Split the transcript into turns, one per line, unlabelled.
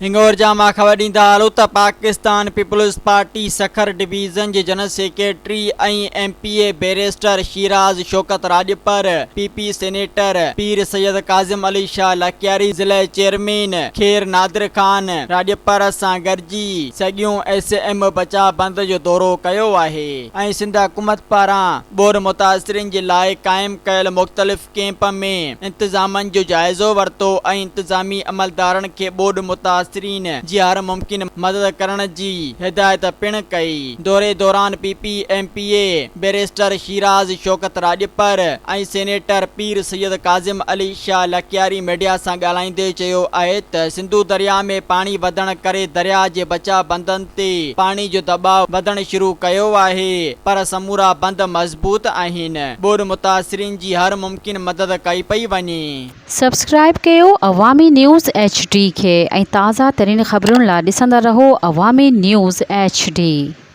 هنڱورجا مان خبر ڏيندا هلون ته Pakistan peoples party Sukkur division جي general secretary ۽ M P A barrister Shiraz Shaukat Rajpar, P P senator Pir Syed Kazim Ali Shah Lakyari, ضلعي چيئرمين خير نادر خان راڄپر سان گڏجي سڳيون ايس ايم بچاء بند جو دورو ڪيو آهي ۽ سنڌ حڪومت پاران ٻوڏ متاثرين جي لاء قائم ڪيل مختلف ڪئمپ ۾ انتظامن جو جائزو ورتو ۽ انتظامي عملدارن کي ٻوڏ متاثرين جي هر ممڪن مدد ڪرڻ جي هدايت پڻ ڪئي. دوري دوران P P M P A barrister Shiraz Shaukat Rajpar ۽ senator Pir Syed Kazim Ali Shah Lakyari media سان ڳالهائيندي چيو آهي ته سنڌو درياء ۾ پاڻي وڌڻ ڪري درياء جي بچاء بندن تي پاڻي جو دٻاء وڌڻ شروع ڪيو آهي پر سمورا بند مضبوط آهن. ٻوڏ متاثرين جي هر ممڪن مدد ڪئي پئي وڃي.
سبسڪرائيب ڪيو عوامي نيوز ايڇ ڊي کي ۽ تازه ترين خبرن لا ڏسندا رهو عوامي نيوز ايڇ ڊي.